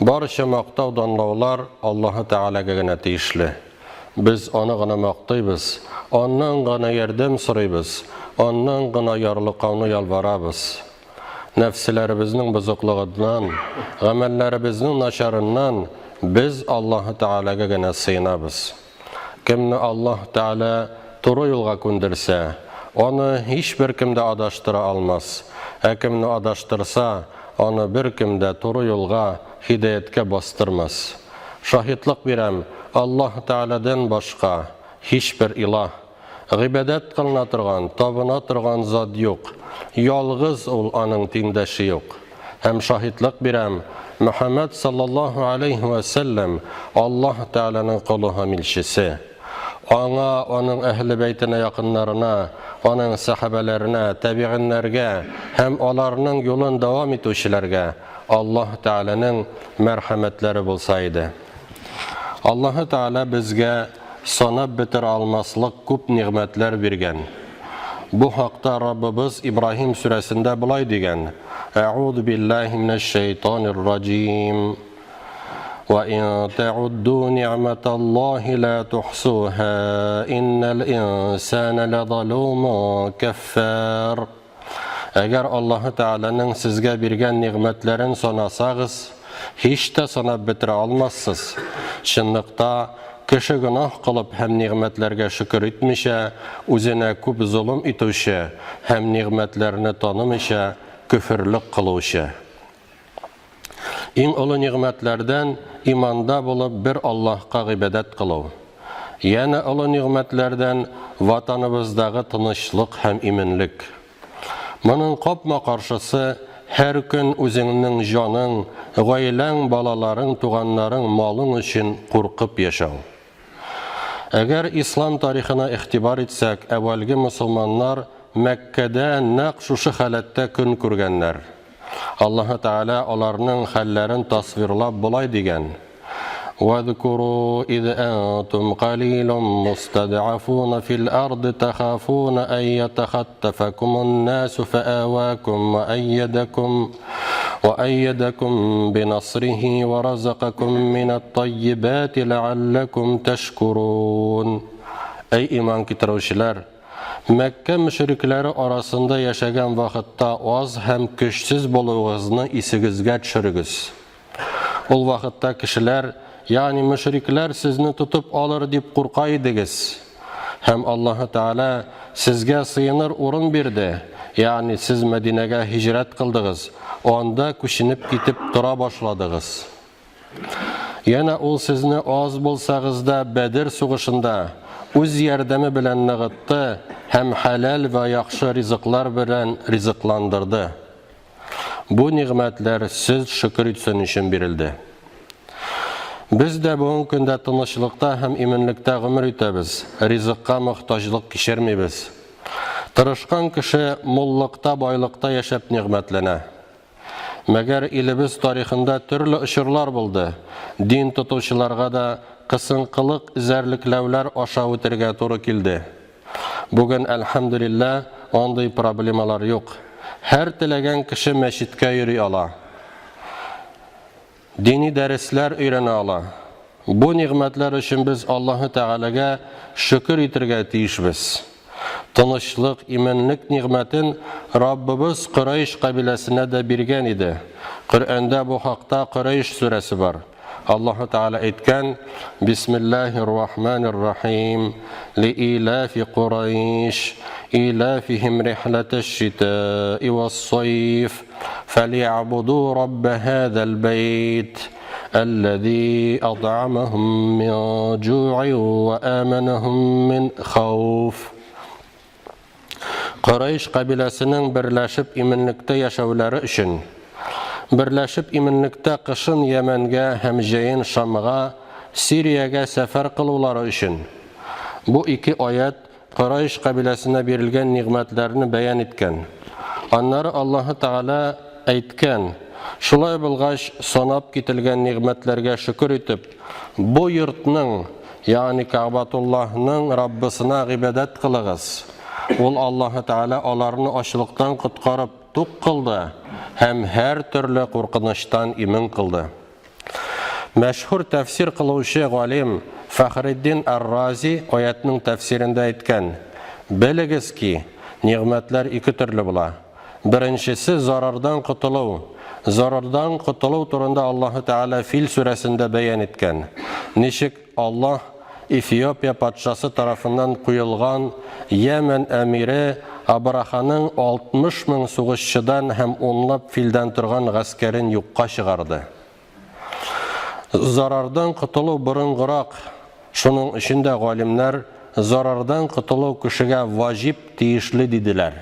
Барча мактау данлаулар Аллаһы Тәгаләгә генә тиешле. Без Аны гына мактыйбыз, Аннан гына ярдәм сорыйбыз, Аннан гына ярлыкауны ялварабыз. Нәфселәребезнең бозыклыгыннан, гамәлләребезнең начарыннан без Аллаһы Тәгаләгә генә сыенабыз. Кемне Аллаһ Тәгалә туры юлга күндерсә, аны һичбер кем дә адаштыра алмас, ә кемне адаштырса, аны беркем дә туры юлга, һидаяткә бастырмас. Шаһитлык бирәм, Аллаһ Тәгаләдән башка һичбер илаһ, гыйбадәт кылына торган, табына торган зат юк. Ялгыз Ул, Аның тиңдәше юк. Һәм шаһитлык бирәм, Мөхәммәд саллаллаһу алейһи вә сәлләм Аллаһ Тәгаләнең колы һәм илчесе. Аңа, аның әһле бәйтенә якыннарына, аның сәхабәләренә, тәбигыннәргә һәм аларның юлын дәвам итүчеләргә Аллаһ Тәгаләнең мәрхәмәтләре булса иде. Аллаһы Тәгалә безгә санап бетерә алмаслык күп нигъмәтләр биргән. Бу хакта Раббыбыз Ибраһим сүрәсендә болай дигән, Әгъузу биллаһи минәш-шәйтанир раҗим. Ва ин тәгудду ни'маталлаһи ла тухсуһа, иннал инсана лазалумун каффар. Әгәр Аллаһы Тәгаләнең сезгә биргән нигъмәтләрен санасагыз, һич тә санап бетерә алмассыз. Чынлыкта, кеше гөнаһ кылып һәм нигъмәтләргә шөкер итмичә, үзенә күп золым итүче һәм нигъмәтләрне танымыйча көферлек кылучы. Иң олы нигъмәтләрдән иманда булып бер Аллаһка гыйбадәт кылу. Янә олы нигъмәтләрдән Ватаныбыздагы тынычлык һәм иминлек. Моның капма-каршысы һәр көн үзеңнең җаның, гаиләң, балаларың, туганнарың, малың өчен куркып яшәү. Әгәр ислам тарихына игътибар итсәк, әүвәлге мосылманнар Мәккәдә нәкъ шушы халәттә көн күргәннәр. Аллаһы Тәгалә аларның хәлләрен тасвирлап болай дигән, Вәзкуру из әнтум калилун мустадъафуна фил арды тахафуна ан ятахаттафакумун насу фаавакум ва айядакум ва айядакум бинасрихи ва разакакум минат таййибати ләалләкум тәшкурун. Әй иман китерүчеләр! Мәккә мөшрикләре арасында яшәгән вакытта аз һәм көчсез булуыгызны исегезгә төшерегез. Ул вакытта кешеләр, ягъни мөшрикләр сезне тотып алыр дип курка идегез. Һәм Аллаһы Тәгалә сезгә сыеныр урын бирде, ягъни сез Мәдинәгә һиҗрәт кылдыгыз, анда күченеп китеп тора башладыгыз. Янә ул сезне аз булсагыз да Бәдер сугышында үз ярдәме белән ныгытты һәм хәләл вә яхшы ризыклар белән ризыкландырды. Бу нигъмәтләр сез шөкер итсен өчен бирелде. Без дә бүгенге көндә тынычлыкта һәм иминлектә гомер итәбез, ризыкка мохтаҗлык кичермибез. Тырышкан кеше муллыкта, байлыкта яшәп нигъмәтләнә. Мәгәр илебез тарихында төрле очырлар булды, дин тотучыларга да кысынкылык, эзәрлекләүләр аша үтергә туры килде. Бүген, әлхәмдүлилләһ, андый проблемалар юк. Һәр теләгән кеше мәчеткә йөри ала. Дини дәресләр өйрәнә ала. Бу нигъмәтләр өчен без Аллаһы Тәгаләгә шөкер итергә тиешбез. Тынычлык, иминлек нигъмәтен Раббыбыз Корәйш кабиләсенә дә биргән иде. Коръәндә бу хакта Корәйш сүрәсе бар. Аллаһы Тәгалә әйткән, Бисмиллаһир-рахманир-рахим, лиилафи Курайш, илафихим рихләтәш-шитаи вас-сайф. Фәлиәбуду рабба һазал бәйт, әлләзи ат'амаһум мин җу'ин ва аманахум мин хауф. Корайш кабиләсенең берләшеп иминлектә яшәүләре өчен, берләшеп иминлектә кышын Йәмәнгә һәм җәен Шамга, Сириягә сәфәр кылулары өчен. Бу ике аять Корайш кабиләсенә бирелгән нигъмәтләрне бәян иткән. Аннары Аллаһы Тәгалә әйткән, Шулай булгач, санап кителгән нигъмәтләргә шөкер итеп, бу йортның, ягъни Кәгъбәтуллаһның Раббысына гыйбадәт кылыгыз. Ул Аллаһы Тәгалә аларны ачлыктан коткарып, тук кылды һәм һәртөрле куркынычтан имин кылды. Мәшһүр тәфсир кылучы галим Фәхретдин әр-Рази аятьнең тәфсирендә әйткән, Белегез ки, нигъмәтләр ике төрле була. Беренчесе, зарардан котылу. Зарардан котылу турында Аллаһы Тәгалә Фил сүрәсендә бәян иткән. Ничек Аллаһ Эфиопия патшасы тарафыннан куелган Йәмән әмире Абраханың 60 мең сугышчыдан һәм унлап филдән торган гаскәрен юкка чыгарды. Зарардан котылу борынгырак, шуның өчен дә галимнәр зарардан котылу кешегә ваҗиб, тиешле диделәр.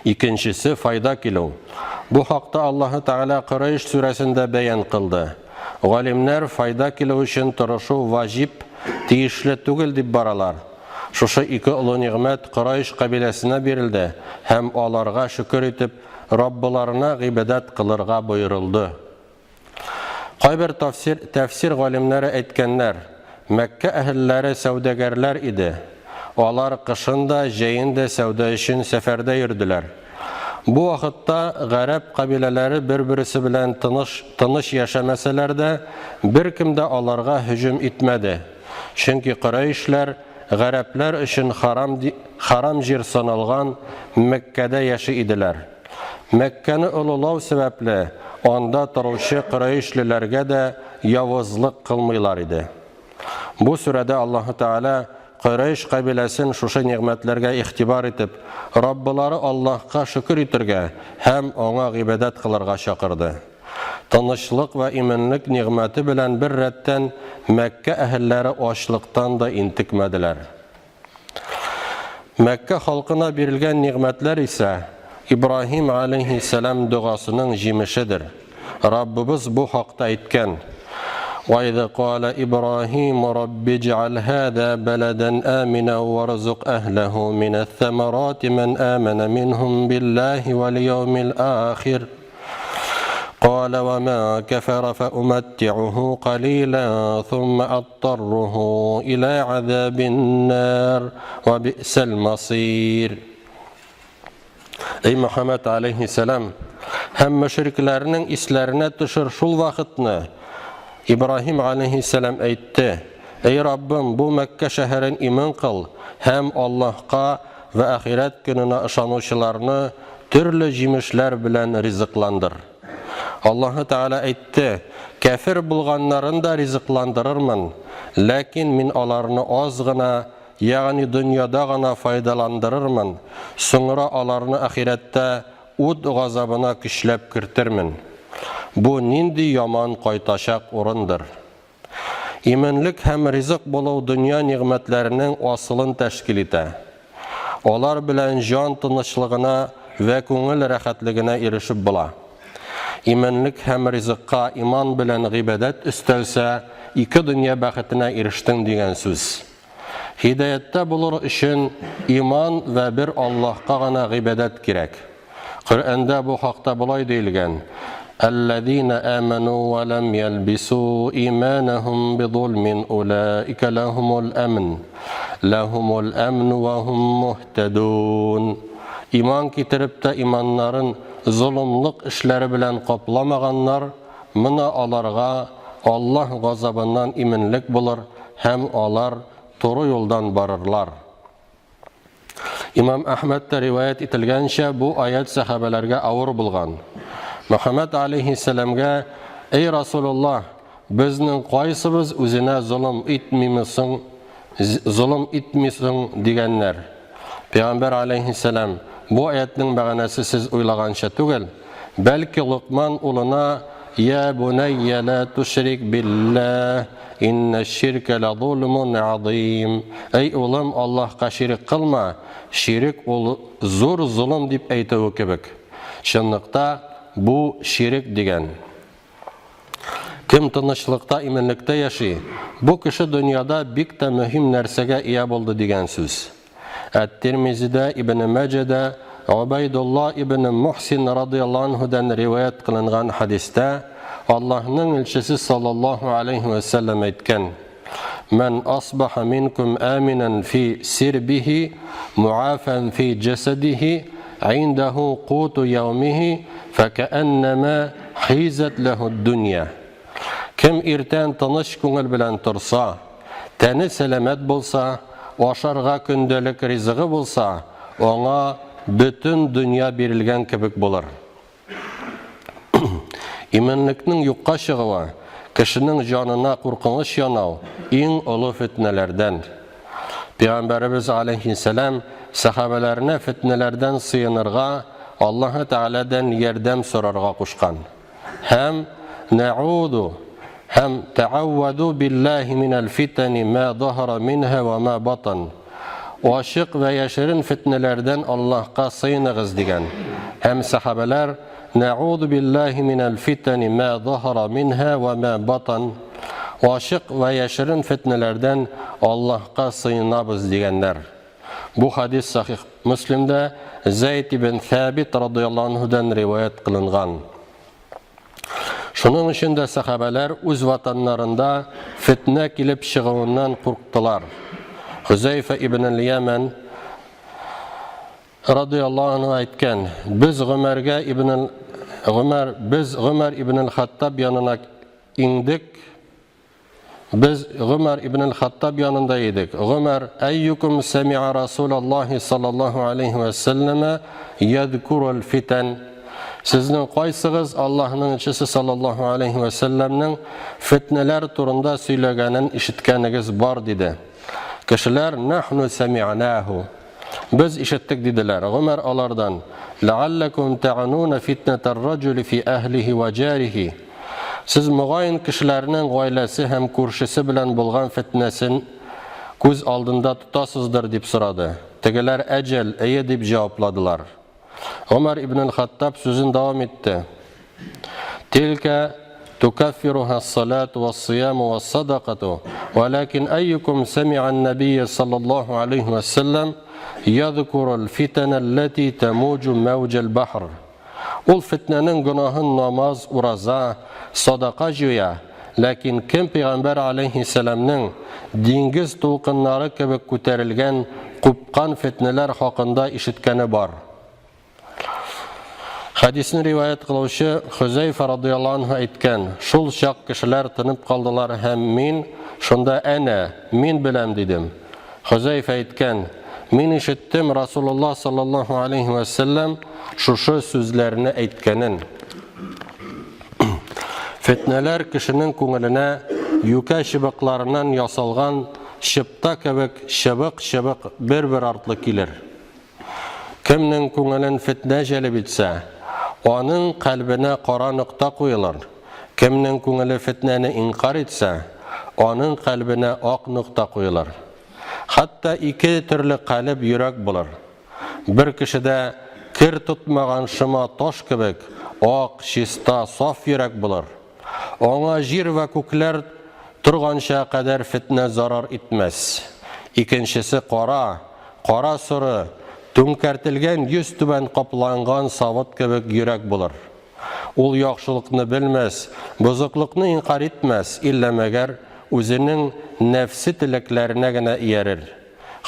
Икенчесе, файда килү. Бу хакта Аллаһы Тәгалә Корәйш сүрәсендә бәян кылды. Галимнәр файда килү өчен тырышу ваҗиб, тиешле түгел дип баралар. Шушы ике олы нигъмәт Корәйш кабиләсенә бирелде һәм аларга шөкер итеп, Раббыларына гыйбадәт кылырга боерылды. Кайбер тафсир, тәфсир галимнәре әйткәннәр, Мәккә әһелләре сәүдәгәрләр иде. Алар кышын да, җәен дә сәүдә өчен сәфәрдә йөрделәр. Бу вакытта гарәп кабиләләре бер-берсе белән тыныш, тыныч яшәмәсәләр дә, беркем дә аларга һөҗүм итмәде. Чөнки корәйшләр гарәпләр өчен харам, харам җир саналган Мәккәдә яши иделәр. Мәккәне олылау сәбәпле, анда торучы корәешлеләргә дә явызлык кылмыйлар иде. Бу сүрәдә Аллаһы Тәгалә Корәйш кабиләсен шушы нигъмәтләргә игътибар итеп, Раббылары Аллаһка шөкер итергә һәм Аңа гыйбадәт кылырга чакырды. Тынычлык вә иминлек нигъмәте белән бер рәттән Мәккә әһелләре ачлыктан да интекмәделәр. Мәккә халкына бирелгән нигъмәтләр исә Ибраһим алейһиссәлам догасының җимешедер. Раббыбыз бу хакта әйткән: Вайда кала Ибраһим рабби иҗ'ал һаза баладан амина варзук әһләһу минәс-самарати ман амана минһум биллаһи вал яумил ахир. قال وما كفر فأمتعه قليلا ثم أضطره إلى عذاب النار وبئس المصير Эй Мөхәммәд алейхиссәлам, һәм мөшрикләрнең исләренә төшер шул вакытны. Ибраһим алейхиссәлам әйтте: Эй Раббым, бу Мәккә шәһәрен имин кыл һәм Аллаһка вә ахирәт көненә ышанучыларны төрле җимешләр белән ризыкландыр. Аллаһы Тәгалә әйтте, Кәфер булганнарын да ризыкландырырмын, ләкин мин аларны аз гына, ягъни дөньяда гына файдаландырырмын, соңра аларны ахирәттә ут газабына көчләп кертермен. Бу нинди яман кайтачак урындыр! Иминлек һәм ризык булу дөнья нигъмәтләренең асылын тәшкил итә. Алар белән җан тынычлыгына вә күңел рәхәтлегенә ирешеп була. Иминлек һәм ризыкка иман белән гыйбадәт өстәлсә, ике дөнья бәхетенә ирештең дигән сүз. Һидаятта булыр өчен иман вә бер Аллаһка гына гыйбадәт кирәк. Коръәндә бу хакта болай диелгән, Әлләзина аману ва лам ялбису иманахум бизулмин улаика лахумул амн лахумул амн ва хум муһтадун. Иман китереп тә иманнарын золымлык эшләре белән капламаганнар, Мона аларга Аллаһ газабыннан иминлек булыр һәм алар туры юлдан барырлар. Имам Әхмәдтә риваять ителгәнчә, бу аять сәхабәләргә авыр булган. Мөхәммәд алейһиссәламгә, Эй Расулуллаһ, безнең кайсыбыз үзенә золым итмиме соң, золым итми соң, дигәннәр. Пәйгамбәр алейһиссәлам, бу аятьнең мәгънәсе сез уйлаганча түгел, бәлки Локман улына Я бунайя ла тушрик биллаһ, иннә ширкә ла зулмун азыйм. Әй улым, Аллаһка ширек кылма, ширек ул зур золым дип әйтүе кебек. Чынлыкта бу ширек дигән. Кем тынычлыкта, иминлектә яши, бу кеше дөньяда бик тә мөһим нәрсәгә ия булды дигән сүз. Әт-Тирмизидә, Ибн Мәҗәдә, Гобәйдулла ибн Мухсин радыяллаһу анһудан риваять кылынган хәдистә Аллаһның илчесе саллаллаһу алейһи вә сәлләм әйткән: Мән асбаха минкум аминан фи сирбихи, муафан фи җәсәдихи, индәһу куту яумихи, фәкәәннәмә хизәт ләһүд дөнья. Кем иртән тыныч күңел белән торса, тәне сәламәт булса, ашарга көндәлек ризыгы булса, аңа бөтен дөнья бирелгән кебек булыр. Иминлекнең юкка чыгуы, кешенең җанына куркыныч янау иң олы фетнәләрдән. Пәйгамбәребез алейһиссәлам сәхабәләренә фетнәләрдән сыенырга, Аллаһы Тәгаләдән ярдәм сорарга кушкан. Һәм нәгуду һәм тәгавваду биллаһи минәл фитәни мә заһара минһа вә мә батан. Ачык вә яшерен фетнәләрдән Аллаһка сыеныгыз дигән. Һәм сәхабәләр нәгуду биллаһи минәл фитәни мә заһара минһа вә мә батан. Ачык вә яшерен фетнәләрдән Аллаһка сыенабыз дигәннәр. Бу хадис Сахих Мөслимдә Зәйд ибн Сәбит радыяллаһу анһудан риваять кылынган. Шуның өчен дә сәхабәләр үз ватаннарында фетнә килеп чыгуыннан курктылар. Хөзәйфә ибн аль-Яман радыяллаһу анһу әйткән: "Без Гомәргә ибн Гомәр, без Гомәр ибн аль-Хаттаб янына иңдек. Без Гомәр ибн аль-Хаттаб янында идек. Гомәр, "Әйюкум сәми'a Расулаллаһи саллаллаһу алейһи вә сәлләмә ядкуру аль-фитан?" Сезнең кайсыгыз Аллаһның илчесе саллаллаһу алейһи вә сәлләмнең фитнәләр турында сөйләгәнен ишеткәнегез бар диде. Кешеләр нахну сәми'наху. Без ишеттек, диделәр. Гомәр алардан, Ләгалләкүм тәгънуна фитнәтәр-раҗули фи әһлиһи вә җариһи. Сез, мөгаен, кешеләрнең гаиләсе һәм күршесе белән булган фетнәсен күз алдында тотасыздыр, дип сорады. Тегеләр, Әҗәл, әйе, дип җавапладылар. Гомәр ибн әл-Хаттаб сүзен дәвам итте. Тилкә тукаффируха ас-салату вас-сияму вас-садакату, вәләкин әйюкум сәми'а ан-нәбийя саллаллаһу алейһи вә сәлләм ядкуру аль-фитана аллати тамуҗу мәүҗ аль-бахр. Ул фитнәнең гөнаһын намаз, ураза, садака җуя, ләкин кем пәйгамбәр алейһиссәламнең диңгез дулкыннары кебек күтәрелгән, купкан фитнәләр хакында ишеткәне бар? Хәдисне риваять кылучы Хөзәйфә радыяллаһу анһу әйткән, Шул чак кешеләр тынып калдылар һәм мин шунда әнә, мин беләм дидем. Хөзәйфә әйткән, Мин ишеттем Расулуллаһ саллаллаһу алейһи вә сәлләм шушы сүзләрне әйткәнен. Фетнәләр кешенең күңеленә юкә чыбыкларыннан ясалган чыпта кебек чыбык-чыбык бер-бер артлы килер. Кемнең күңелен фетнә җәлеп итсә, аның кальбенә кара нокта куелыр. Кемнең күңеле фетнәне инкарь итсә, аның кальбенә ак нокта куелыр. Хәтта ике төрле калеб йөрәк булыр. Бер кешедә кер тотмаган шома таш кебек ак, чиста, саф йөрәк булыр. Аңа җир вә күкләр торганча кадәр фетнә зарар итмәс. Икенчесе кара, кара-соры, түңкәртелгән йөзтүбән капланган савыт кебек йөрәк булыр. Ул яхшылыкны белмәс, бозыклыкны инкарь итмәс, иллә мәгәр үзенең нәфсе теләкләренә генә иярер.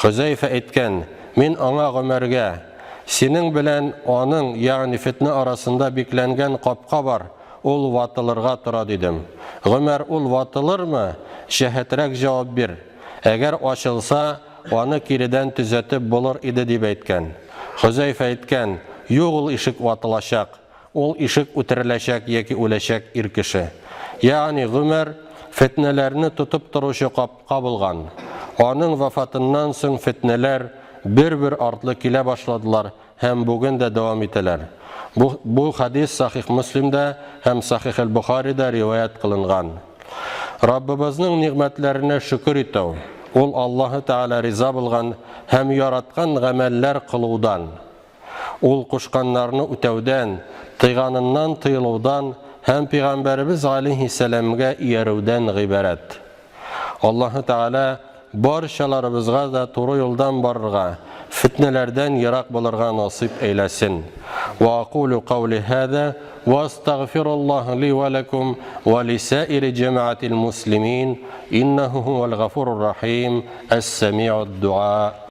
Хөзәйфә әйткән, Мин аңа, Гомәргә, Синең белән аның, ягъни фетнә арасында бикләнгән капка бар, ул ватылырга тора, дидем. Гомәр, Ул ватылырмы? Җәһәтрәк җавап бир. Әгәр ачылса, аны киредән төзәтеп булыр иде, дип әйткән. Хөзәйфә әйткән, Юк, ул ишек ватылачак. Ул ишек үтереләчәк яки үләчәк ир кеше. Ягъни Гомәр фетнәләрне тотып торучы капка булган. Аның вафатыннан соң фетнәләр бер-бер артлы килә башладылар һәм бүген дә дәвам итәләр. Бу, бу хәдис Сахих Мөслимдә һәм Сахих әл-Бохарида риваять кылынган. Раббыбызның нигъмәтләренә шөкер итү, ул Аллаһы Тәгалә риза булган һәм яраткан гамәлләр кылудан. Ул кушканнарны үтәүдән, тыйганыннан тыелудан һәм пәйгамбәребез галәйһиссәламгә иярүдән гыйбарәт. Аллаһы Тәгалә барчаларыбызга да туры юлдан барырга, фетнәләрдән ерак булырга насыйп әйләсен. Ва акулу каули һаза ва астагфируллаһ ли ва лакум ва лисаири җәмәгатил муслимин иннаху һувал гафурур рахим ас-самиуд дуа.